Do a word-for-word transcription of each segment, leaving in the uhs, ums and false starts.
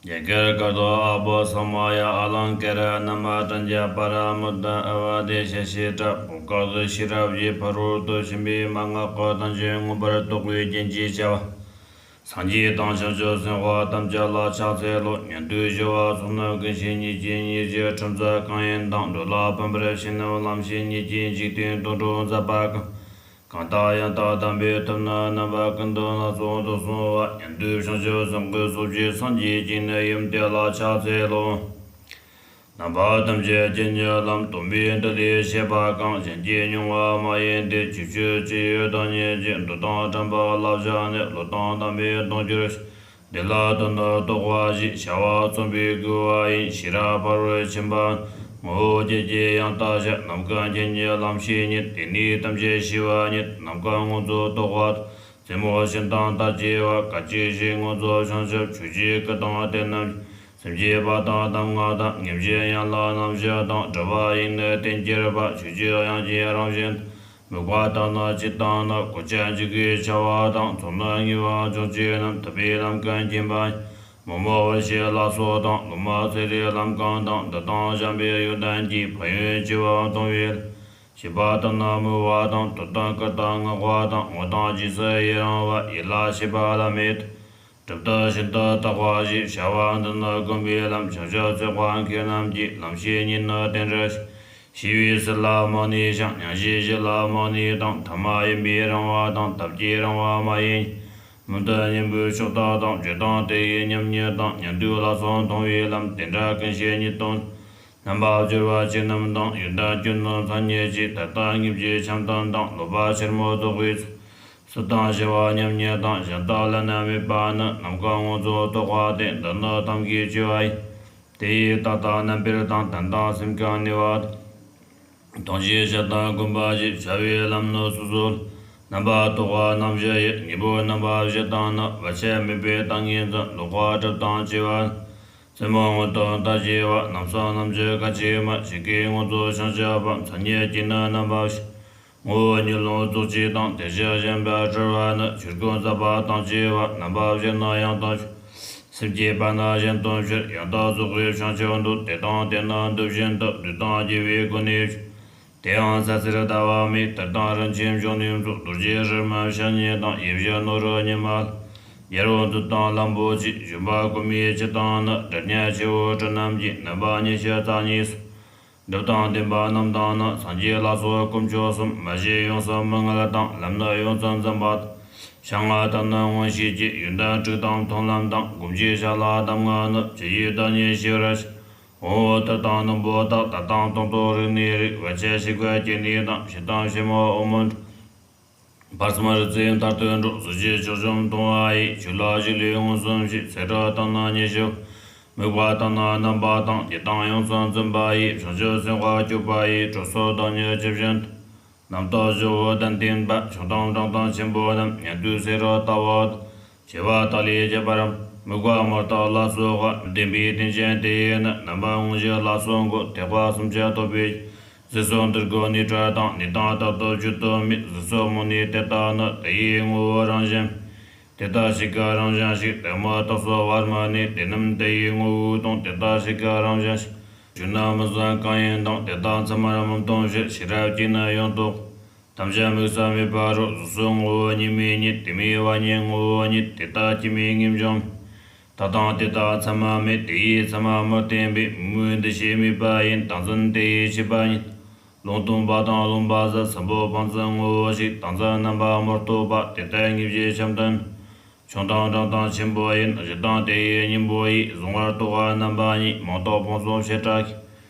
རྒྱ་གར་སྐད་དུ། ཨ་བྷོ་དྷ་མ་ཡ་ཨ་ལང་ཀ་ར། ན་མ་པྲཛྙཱ་པ་ར་མུ་ཏ་ཨ་བ་དི་ཤ་ཤི་ཏྲ། བོད་སྐད་དུ། ཤེས་རབ་ཀྱི་ཕ་རོལ་ཏུ་ཕྱིན་པའི་མན་ངག་གི་དོན་ཆེན་མངོན་པར་རྟོགས་པའི་རྒྱན་གྱིས་བྱ་བ། སངས་རྒྱས་དང་བྱང་ཆུབ་སེམས་དཔའ་ཐམས་ཅད་ལ་ཕྱག་འཚལ་ལོ། ཉན་ཐོས་ཞི་བ་ཚོགས་རྣམས་ཀུན་ཤེས་ཉིད་ཀྱིས་ཉེར་སྤྱོད་ཁྲིམས་སུ་གང་ཡིན་དང་། འགྲོ་ལ་ཕན་པར་བྱེད་རྣམས་ལམ་ཤེས་ཉིད་ཀྱིས་འཇིག་རྟེན་དོན་སྒྲུབ་མཛད་པ་གང་། གང་དག་ཡང་དག་དམ་པའི་ཐབས་ནི་རྣམ་པ་ཀུན་ཏུ་སྣ་ཚོགས་སུ་གསུངས་པ། ཉན་ཐོས་བྱང་ཆུབ་སེམས་ཀྱི་ཚོགས་ཀྱིས་སངས་རྒྱས་ཀྱི་ནི་ཡུམ་དེ་ལ་ཕྱག་འཚལ་ལོ། རྣམ་པ་ཐམས་ཅད་མཁྱེན་ཉིད་ལམ། སྟོན་པའི་མདུན་ལས་བཤད་པ་གང་། གཞན་གྱིས་མྱོང་བ་མ་ཡིན་ཏེ། ཆོས་སྤྱོད་ཅི་ཡོད་བདག་ཉིད་ཀྱིས། འདོད་དང་དྲན་པ་བསླབ་བྱ་ནི། བློ་དང་ལྡན་པས་མཐོང་གྱུར་ཅིག། འདི་ལ་དོན་ནི་རྟོགས་པ་ཞེས། བྱ་བ་རྩོམ་པའི་དགོས་པ་ཡིན། ཤེས་རབ་ཕ་རོལ་ཕྱིན་པ་ངོ་བོ་བརྒྱད་ཀྱིས་ཡང་དག་བཤད། ནམ་མཁའ་མཁྱེན་ཉིད་ལམ་ཤེས་ཉིད། དེ་ནས་ཐམས་ཅད་ཤེས་པ་ཉིད། ནམ་མཁའ་མངོན་རྫོགས་རྟོགས་པ། རྩེ་མོ་ཤིན་ཏུ་ལྟར་བརྗེ་བ། སྐད་ཅིག་གཅིག་མངོན་རྫོགས་བྱང་ཆུབ། ཆོས་ཀྱི་སྐུ་དང་དེ་རྣམས་ཀྱིས། སེམས་བསྐྱེད་པ་དང་གདམས་ངག་དང་། ངེས་འབྱེད་ཡན་ལག་རྣམ་བཞི་དང་། སྒྲུབ་པ་ཡིས་ནི་རྟེན་གྱུར་པ། ཆོས་ཀྱི་དབྱིངས་ཀྱི་རང་བཞིན་དང་། དམིགས་པ་དང་ནི་ཇི་ལྟ་ན། གོ་ཆ་འཇུག་གི་བྱ་བ་དང་། ཚོགས་ནི་ངེས་པ་སྦྱོང་བྱེད་རྣམས། ཐུབ་པའི་ལམ་ཀུན་མཁྱེན་པ་ཡིས། མི་སྨྲ་བར་བྱེད་ལ་སོགས་དང་། སློབ་མ་ཚེ་རིང་ལམ་གང་དང་། འདི་དང་གཞན་པའི་ཡོན་ཏན་གྱིས། ཕན་ཡོན་ཆེ་བ་མཐོང་བའི། བྱིས་པ་ལྟར་ན་མོས་པ་དང་། དོན་དང་བཀུར་སྟིར་བསྔགས་པ་དང་། ངོ་དང་རྗེས་སུ་ཡི་རང་བ། ཡིད་ལ་བྱེད་པ་བླ་མེད་དུ། སྒྲུབ་ཏུ་ཤིན་ཏུ་དག་པ་ཞེས། བྱ་བ་འདི་ནི་བསྒོམ་པའི་ལམ། བྱང་ཆུབ་སེམས་དཔའ་མཁས་རྣམས་ཀྱིས། ལམ་ཤེས་ཉིད་ནི་རྟེན་རིགས་ཤེས། ཤེས་པས་སྲིད་ལ་མི་གནས་ཤིང་། སྙིང་རྗེས་གཞན་ལ་མི་གནས་དང་། ཐ་མལ་ཡིན་པས་རང་བ་དང་། ཐབས་ཀྱིས་རང་བ་མ་ཡིན་མིན་དུ་གཉེན་པོའི་ཕྱོགས་དག་དང་། བརྗོད་དང་དེ་ཡི་ཉམས་ཉིད་དང་། ཉན་ཐོས་ལ་སོགས་མཐོང་བའི་ལམ། དེ་འདྲ་ཀུན་ཤེས་ཉིད་དང་། རྣམ་པར་སྦྱོར་བ་ཅན་རྣམས་དང་། ཡོན་ཏན་སྐྱོན་རྣམས་མཚན་ཉིད་ཀྱིས། དད་དང་སྙིང་རྗེ་བྱམས་དང་ལྡན། སློབ་པ་ཕྱིར་མི་ལྡོག་པའི་ཚུལ། སྲིད་དང་ཞི་བ་མཉམ་ཉིད་དང་། གཞན་དག་ལ་ནི་མེད་པ་ནི། ནམ་མཁའ་མངོན་རྫོགས་རྟོགས་པ་སྟེ། འདི་ནི་ཐབས་ཀྱི་དཔྱོད་པ་ཡིན། དེ་ཡིས་རྟག་དང་རྣམ་པར་དང་། དོན་དང་སེམས་ཀྱི་གནས་པ་དང་། ཐམས་ཅད་བྱ་དང་སྒོམ་པ་ཞེས། བྱ་བའི་ལམ་ནི་སོ་སོར་རྣམ་པར་རྟོག་པ་རྣམ་བཞི་ཡི། གཉེན་པོ་རྣམ་པ་བཞི་དང་ནི། བར་ཆད་མེད་པའི་ཏིང་ངེ་འཛིན། ལོག་པ་སྒྲིབ་དང་བཅས་པ། རྩེ་མོ་མངོན་དུ་ལྟར་བརྗེ་བ། རྣམ་གསུམ་རྣམ་བཞི་སྐད་ཅིག་མ། ཇི་སྐད་མངོན་རྫོགས་བྱང་ཆུབ་པ། མཚན་ཉིད་ཀྱིས་ནི་རྣམ་པ་བཞི། ངོ་བོ་ཉིད་ལོངས་རྫོགས་བཅས་དང་། དེ་བཞིན་གཞན་པ་སྤྲུལ་པ་ནི། ཆོས་སྐུ་ཟབ་པ་དང་བཅས་པ། རྣམ་པ་བཞི་ནི་ཡང་དག་ཕྱོགས། སེམས་བསྐྱེད་པ་ནི་གཞན་དོན་ཕྱིར། ཡང་དག་རྫོགས་པའི་བྱང་ཆུབ་འདོད། དེ་དང་དེ་ནི་འདི་བཞིན་དུ། བསྡུས་དང་རྒྱས་པའི་སྒོ་ནས་བཤད། དེའང་ཟད་ཟེར་ཟླ་བ་མེད། དེར་དང་རིན་ཆེན་འབྱུང་གནས་མཆོག་རྡོ་རྗེ་རི་མོའི་ཞལ་གཉིས་དང་། ཡེ་ཤེས་ནོར་བུ་ཉི་མ་ལ། རྒྱལ་པོ་མཛོད་དང་ལྷུན་པོ་ཆེ། བཞོན་པ་གོང་མའི་ཁྱི་དང་ནི། སྒྲ་སྙན་ཆེ་བོ་སྤྲིན་རྣམས་ཀྱིས། རྣམ་པ་ཉི་ཤུ་རྩ་གཉིས་སུ། སྒྲིབ་དང་ལྡན་པ་རྣམས་དང་ནི། སངས་རྒྱས་ལ་སོགས་དཀོན་མཆོག་གསུམ། མ་ཞེས་ཡོངས་སུ་མི་ངལ་དང་། ལམ་ནི་ཡོངས་སུ་འཛིན་པ་དང་། བྱ་ལྔ་དག་ནི་མངོན་ཤེས་ཀྱིས། ཡོན་ཏན་དྲུག་དང་མཐོང་ལམ་དང་། སྒོམ་གྱི་བྱ་ལ་གདམས་ངག་ནི། ཇི་ཡིས་བདག་ཉིད་ཤེས་པར་བྱ། དབང་པོ་དག་དང་རྣོན་པོ་དག། དག་དང་སྟོང་རྟོག་རིག་གནས་རིག། བར་ཆད་ཞི་བར་གྱུར་ནས་དང་། ཕྱི་དང་ཕྱི་མ་དབང་མོ་འདྲེན། བར་གསུམ་རིག་རྩལ་མཐར་ཐུག་འགྲོ། གཟི་བརྗིད་ཕྱོགས་བཅུ་མཐོང་བ་ཡིས། ཆོས་ལ་གཞི་ལུས་མངོན་སུམ་བྱེད། ཚེ་རབས་དག་ནི་ཉི་ཤུ། དམིགས་པ་དག་ནི་རྣམ་པ་དང་། བསྐྱེད་དང་ཡོངས་སུ་འཛིན་པ་ཡིས། བྱང་ཆུབ་སེམས་དཔའ་སྤྱོད་པ་ཡིས། གྲོགས་སུ་བདག་ཉིད་ཇི་བཞིན་དུ། རྣམ་དག་ཇོ་བོ་གདན་བསྟེན་པ། བྱང་དང་ལྡོག་དང་ཆེན་པོ་རྣམས། ཉན་ཐོས་སེ་ར་ལྟ་བུ་དང་། བྱེ་བ་དག་ལས་ཁྱད་པར་རམ། དམིགས་པ་མུ་སྟེགས་ལ་སོགས་པ། བདེན་པའི་རྟེན་ཅན་དེ་ཡིས་ནི། རྣམ་པར་མངོན་གྱུར་ལ་སོགས་འགོད། ཐེག་པ་སུམ་ཅུ་ཐོབ་པའི། གཟུགས་སོགས་འདུ་འགོད་ནུས་བྲལ་དང་། གནས་དང་རྟག་ཏུ་བརྗོད་དུ་མེད། གཟུགས་སོགས་རྨོངས་ནས་དེ་ལྟ་ནི། དེ་ཡི་ངོ་བོ་རང་བཞིན། དེ་ལྟ་ཞིག་གི་རང་བཞིན་ཞིག། དེ་མུ་སྟེགས་སོགས་པར་མི་གནས། དེ་རྣམས་དེ་ཡི་ངོ་བོས་སྟོང་། དེ་ལྟ་ཞིག་གི་རང་བཞིན་ཞིག། ཆོས་རྣམས་མི་ཟད་གང་ཡིན་དང་། དེ་དག་མཚན་མར་མི་མཐོང་ཕྱིར། ཤེས་རབ་ཀྱིས་ནི་ཡོངས་རྟོགས། ཐམས་ཅད་དམིགས་སུ་མེད་པ་རོ། གཟུགས་སོགས་ངོ་བོ་ཉིད་མེད་ཉིད། དེ་མེད་པ་ཉིད་ངོ་བོ་ཉིད། དེ་ལྟ་སྐྱེ་མེད་ངེས་འབྱུང་མེད། དག་དང་དེ་དག་མཚན་མ་མེད། དེ་ཡི་མཚན་མ་མི་བརྟེན་པས། མིག་མོས་འདུ་ཤེས་མེད་པ་ཡིན། ཏིང་འཛིན་དེ་ཡི་ཤེས་པ་ཉིད། ལུང་སྟོན་པ་དང་རློམ་པ་ཟད། སྲིན་པོ་སྤང་འཛིན་ངོ་བོ་ཞིག། ཏིང་འཛིན་རྣམ་པ་མི་རྟོག་པ། དེ་ལྟར་ངེས་འབྱེད་ཆེན་པོ་དོན། ཆུང་དང་འབྲིང་དང་ཆེན་པོ་ཡིན། བཞི་དང་དེ་ཡི་གཉེན་པོ་ཡིས། གཟུང་བར་རྟོག་པ་རྣམ་པ་གཉིས། མིང་རྟོག་ཕུང་གསུམ་བྱེ་བྲག་གིས།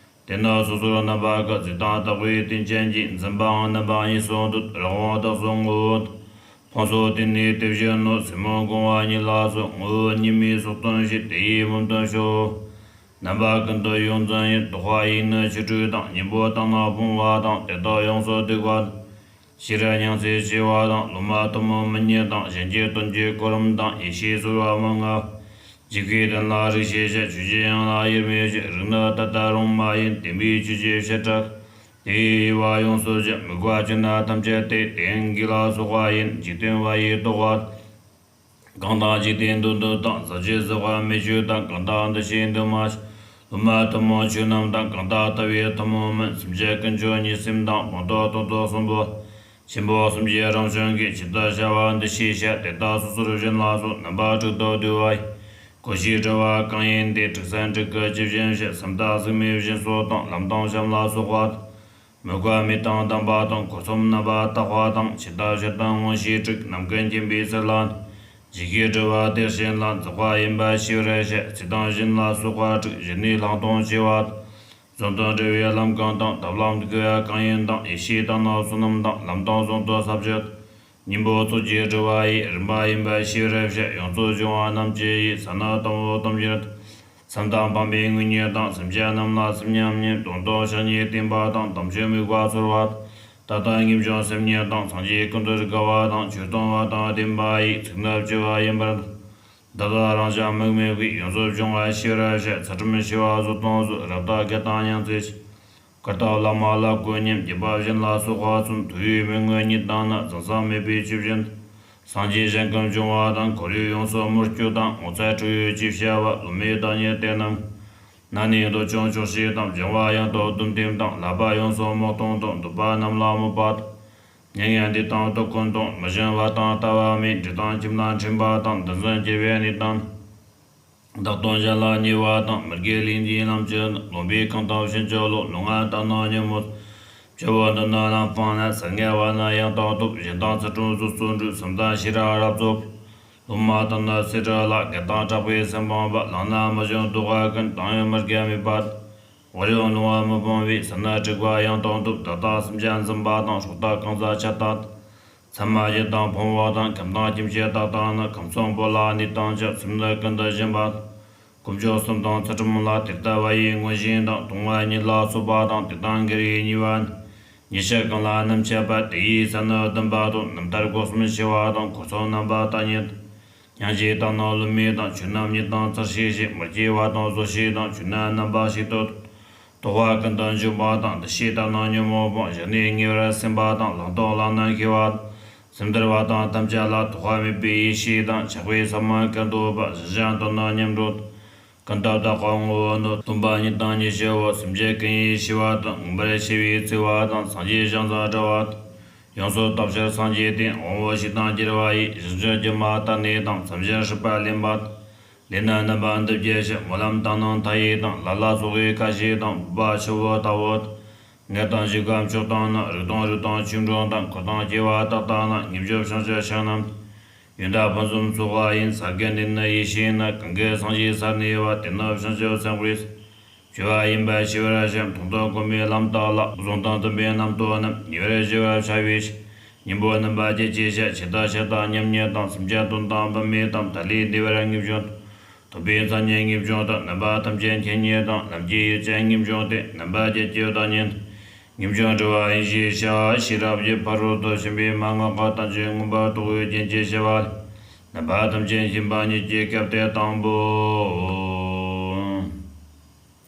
དེ་ནི་སོ་སོར་རྣམ་པ་ཀུན། གཟིགས་དང་རྟོག་པའི་རྟེན་ཅན་གྱིས། འཛིན་པའང་རྣམ་པ་གཉིས་སུ་འདོད། རང་དབང་རྟགས་སུ་ངོ་བོ་དང་། ཕུང་སོགས་དེ་ནི་དེ་བཞིན་ནོ། སེམས་མི་གོང་བ་ཉིད་ལ་སོགས། ངོ་བོ་ཉིད་མེད་སོགས་སྟོན་ཞེས། དེ་ཡི་མུ་སྟོན་ཕྱོགས། རྣམ་པ་ཀུན་ཏུ་ཡོངས་འཛིན་ཡིན། རྟོག་པ་ཡིས་ནི་ཆོས་དྲུག་དང་། གཉེན་པོ་དག་ནི་སྤོང་བ་དང་། དེ་དག་ཡོངས་སུ་བསྡུས་པ་དང་། ཤེས་རབ་སྙིང་བརྩེ་ཆེ་བ་དང་། སློབ་མ་གཏུམ་མོ་མི་སྙན་དང་། གཞན་གྱི་དོན་གྱི་གོ་རིམ་དང་། ཡེ་ཤེས་ཚོར་བ་མི་མངའ། འཇུག་པའི་དོན་ལ་རིགས་ཤེས་བྱ། ཆོས་ཀྱི་དབྱིངས་ལ་དབྱེར་མེད་ཕྱིར། རིགས་ནི་ད་ལྟ་རུང་མ་ཡིན། བརྟེན་པའི་ཆོས་ཀྱི་བྱེ་བྲག་དེ་ཡི་དབྱེ་བ་ཡོངས་སུ་བྱ། དམིགས་པ་བཅད་ན་ཐམས་ཅད་དེ། དེ་ཡང་གོས་ལ་སོགས་པ་ཡིན། འཇིག་རྟེན་པ་ཡི་རྟོག་པ། གང་དག་འཇིག་རྟེན་འདུལ་དོན་དང་། ཟབ་ཆོས་ཟབ་པ་མི་ཆོས་དང་། གང་དག་འདུ་ཤེས་འདུས་མ་བྱས། སློབ་མ་ཐུན་མོང་ཆོས་རྣམས་དང་། གང་དག་ལྟ་བའི་ཐུན་མོང་མིན། སེམས་ཅན་ཀུན་སྤྱོད་ཉེར་སེམས་དང་། སྤངས་རྟོགས་སྟོང་རྟོགས་གསུམ་པོ། ཆེན་པོ་གསུམ་གྱི་རང་བྱུང་གི། ཇི་ལྟར་བྱ་བ་འདུ་ཤེས་བྱ། དེ་ལྟར་སོ་སོར་བྱིན་ལ་སོགས། རྣམ་པ་དྲུག་ཏུ་བསྡུས་པ་ཡི། གོ་ཤེས་དྲི་བ་གང་ཡིན་དེ། དྲུག་ཚན་དྲུག་གི་ཇི་བཞིན་བཤད། སེམས་དང་གཟུགས་མེད་བཞིན་སོགས་དང་། ལམ་དང་བྱམས་ལ་སོགས་པ་དང་། མོས་པ་མེད་དང་དམ་པ་དང་། འཁོར་གསུམ་རྣམ་པར་དག་པ་དང་། ཇི་ལྟར་བྱེད་དང་མངོན་ཤེས་དྲུག་རྣམ་ཀུན་མཁྱེན་པའི་ཚུལ་ལ། ཇི་སྐད་དྲི་བ་དེ་བཞིན་ལ། རྫོགས་པ་ཡིན་པར་ཤེས་པར་བྱ། ཚིག་དང་བཞིན་ལ་སོགས་པ་དྲུག་གཞི་ནས་བླང་དོར་ཕྱེ་བ་དང་། བཟུང་དང་འབྲེལ་བའི་ལམ་གང་དང་། ཐབས་ལམ་དགེ་བ་གང་ཡིན་དང་། ཡེ་ཤེས་དང་ནང་བསམ་རྣམས་དང་། ལམ་དང་བཟུང་དང་ས་བཅད་དང་། གཉེན་པོ་ཚོགས་ཀྱི་དྲི་བ་ཡི། རིམ་པ་ཡིན་པར་ཤེས་པར་བྱ། ཡོངས་སུ་སྦྱོང་བ་རྣམས་ཀྱི་ཡིན། ས་ནི་དང་པོ་དམ་གྱི་རིམ། མཚམས་དང་སྤངས་པའི་དངོས་གཉེན་དང་། སེམས་ཅན་རྣམས་ལ་སེམས་མཉམ་ཉིད། དོན་དང་ཕྱག་རྙིང་བསྟེན་པ་དང་། དམ་ཆོས་དམིགས་པ་ཚོལ་བ་དང་། ད་ལྟ་ངེས་འབྱུང་སེམས་ཉིད་དང་། སངས་རྒྱས་ཀུན་ཏུ་དགའ་བ་དང་། ཆོས་སྟོན་པ་དང་བསྟན་པ་ཡི། ཚིག་ནི་བཅུ་པ་ཡིན་པར་འདོད། འདི་དག་རང་བྱུང་དམིགས་མེད་ཀྱི། ཡོངས་སུ་སྦྱོང་བར་ཤེས་པར་བྱ། ཚུལ་ཁྲིམས་ཞི་བ་གཟུ་དང་གཟུ། རབ་དང་དགེ་དང་མྱང་བརྩེ་ཞི། བཀུར་སྟི་བླ་མ་ལ་བསྐུལ་སྙམ། རྒྱས་པ་བཞིན་ལ་སོགས་པ་གསུམ། ཐུབ་པའི་མོས་ངོ་གཉིས་དང་ནི། འཛིན་བསམ་མེད་པའི་ཆོས་བཞིན་དུ། སངས་རྒྱས་གཞན་ཀུན་སྦྱོང་བ་དང་། འཁོར་བའི་ཡོངས་སུ་མི་སྐྱོ་དང་། ངོ་མཚར་སྤྲུལ་ཡུལ་ཅེས་བྱ་བ། བློ་མེད་བདག་ཉིད་དེ་རྣམས། ན་ནས་འདོད་ཆུང་ཆོག་ཤེས་དང་། སྦྱང་བ་ཡང་དག་སྡོམ་ལྡན་དང་། བསླབ་པ་ཡོངས་སུ་རྨོངས་གཏོང་དང་། འདོད་པ་རྣམས་ལ་སྨོད་པ་དང་། མྱ་ངན་འདས་དང་སྡུག་ཀུན་སྟོང་། མི་ཞུམ་པ་དང་ལྟ་བ་མེད། འདྲེ་དང་ཁྱིམ་ལ་འཁྲིམ་པ་དང་། འདི་འཛིན་གྱི་བས་ནི་དང་། བདག་དང་གཞན་ལ་ཉེས་པ་དང་། མི་དགེ་ལས་འདིའི་ལམ་གྱི་ནི། ལོང་བས་གང་དང་ཕྱིན་ཅི་ལོག་ལོང་ང་ལྟ་ན་ཉོན་མོངས། སྤྱི་བོ་འདི་ནི་ལམ་སྤངས་ནས། གསེར་མངལ་བ་ནི་ཡང་དག་ཐོབ། གཞན་དང་ཚུལ་ཁྲིམས་སོ་སོར་འགྲོ། སེམས་དང་ཤེས་རབ་རབ་རྫོགས། སློབ་མ་དང་ནི་སྲིད་རི་ལ། དགེ་དང་གྲགས་པའི་སེམས་སྤངས་པ། བླངས་ན་མི་ཞུམ་རྟོགས་པ་ཀུན། བཏང་ཡང་མི་དགེ་མེད་པ། བོར་ཡང་ལོང་བ་མི་སྤོང་བའི། ཟིལ་ནི་དྲེགས་པ་ཡང་དག་ཐོབ། བདག་དང་སེམས་ཅན་འཛིན་པ་དང་། སྲོག་དང་གང་ཟག་ཆགས་དང་། མཚན་མ་ཡིན་དང་ཕུང་པོ་དང་། ཁམས་དང་སྐྱེ་མཆེད་དག་དང་ནི། ཁམས་གསུམ་པོ་ལ་གནས་དང་བཅས། སེམས་ནི་ཀུན་ཏུ་ཞུམ་པ་དང་། ཀུན་སྤྱོད་གསུམ་དང་ཚུལ་ཁྲིམས་ལ། དེ་ལྟ་བ་ཡི་མངོན་ཞེན་དང་། གཏོང་བ་གཉིད་ལ་སོགས་པ་དང་། དེ་དང་འགལ་བའི་ཉེས་པ་ནི། ཉེས་སྤྱོད་གང་ལ་ནུབ་ཆད་པ། དེ་ཡི་ས་ནི་བདུན་པ་དང་། རྣམ་ཐར་སྒོ་གསུམ་ཕྱེ་བ་དང་། འཁོར་གསུམ་རྣམ་པར་དག་ཉིད་དང་། སྙིང་རྗེ་དང་ནི་བསླུ་མེད་དང་། ཆོས་རྣམས་ཉིད་དང་མཚར་ཤེས་ཤིང་། མི་སྐྱེ་བ་དང་བཟོད་ཤེས་དང་། ཆོས་རྣམས་རྣམ་པར་ཤེས་ཏོག་ཏོ། རྟོག་པ་ཀུན་ཏུ་འཇོམས་པ་དང་། འདུ་ཤེས་དག་ནི་ཉོན་མོངས་སྤོང་། ཞི་གནས་ངེས་པར་སེམས་དཔའ་དང་། བླང་དོར་བླངས་ན་མཁས་པ་དང་། སེམས་དལ་བ་དང་ཐམས་ཅད་ལ། རྟོག་པ་མེད་པའི་ཡེ་ཤེས་དང་། ཆགས་པའི་ས་མ་ཀུན་རྟོག་པ། ཞི་ཞིང་དུལ་ནི་མཉམ་འགྲོ་དང་། ཀུན་ཏུ་བདག་གི་ངོ་བོ་ནི། སྟོང་པ་ཉིད་དང་ཉེར་ཞི་བ། སེམས་ཅན་ཀུན་ཡིད་ཤེས་པ་དང་། མངོན་པར་ཤེས་པའི་ཚིག་པ་དང་། སངས་རྒྱས་ཞིང་དུ་འགྲོ་བ་དང་། ཡོངས་སུ་དག་ཕྱིར་སངས་རྒྱས་དེ། དབང་པོ་ཕྱི་དང་སྐྱེ་བ་ཡི། རང་བྱུང་སྒྱུ་མ་ལྟར་གནས་དང་། མཚམས་བཞིར་སྲིད་པ་ལེན་པ་དང་། ལས་ནི་རྣམ་པ་འདི་བརྒྱད་བྱ། སྨོན་ལམ་དང་ནི་མཐའ་ཡས་དང་། ལ་ལ་སོགས་པའི་ཁ་ཞེས་དང་། བུམ་པ་ཆུ་བོ་ལྟ་བུ་དང་། ངད་དང་བཞུགས་སྒར་མཆོག་དང་ནི། རིགས་དང་རུས་དང་ཆོས་འབྱུང་དང་། འཁོར་དང་སྐྱེ་བ་དག་དང་ནི། ཉེས་སྤྱོད་བྱང་ཆུབ་ཕྱོགས་རྣམས་དང་། ཡོན་བདག་ཕུན་སུམ་ཚོགས་པ་ཡིན། ས་དགེ་འདི་ནི་ཡེ་ཤེས་ནི། གང་གིས་སངས་རྒྱས་ས་གནས་པ། དེ་ནི་བྱང་ཆུབ་སེམས་དཔའི་སྤྱོད་པ་ཡིན་པར་ཤེས་པར་བྱ། མཐོང་དང་གོ་མའི་ལམ་དག་ལ། བཟུང་དང་བསྟུན་པའི་རྣམ་རྟོག་རྣམས། ཉེ་བར་ཞི་བར་བྱ་བའི་ཕྱིར། གཉེན་པོ་རྣམ་པ་བརྒྱད་ཅེས་བྱ། ཇི་ལྟར་བྱ་དང་མཉམ་ཉིད་དང་། སེམས་ཅན་དོན་དང་བུད་མེད་དང་། ཐ་ལི་འདས་པའི་ངེས་འབྱུང་དང་། ཐོབ་པའི་མཚན་ཉིད་ངེས་འབྱུང་དང་། རྣམ་པ་ཐམས་ཅད་མཁྱེན་ཉིད་དང་། ལམ་གྱི་ཡུལ་ཅན་ངེས་འབྱུང་སྟེ། རྣམ་པ་བརྒྱད་ཀྱི་བདག་ཉིད་ངེས་འབྱུང་འབྲེལ་བ་ཡིན་ཞེས་བྱ། ཤེས་རབ་ཀྱི་ཕ་རོལ་ཏུ་ཕྱིན་པའི་མན་ངག་གི་དོན་ཆེན་མངོན་པར་རྟོགས་པའི་རྒྱན་གྱིས་བཤད་པ་ལས། རྣམ་པ་ཐམས་ཅད་མཁྱེན་པ་ཉིད་ཀྱི་སྐབས་ཏེ་དང་པོའོ།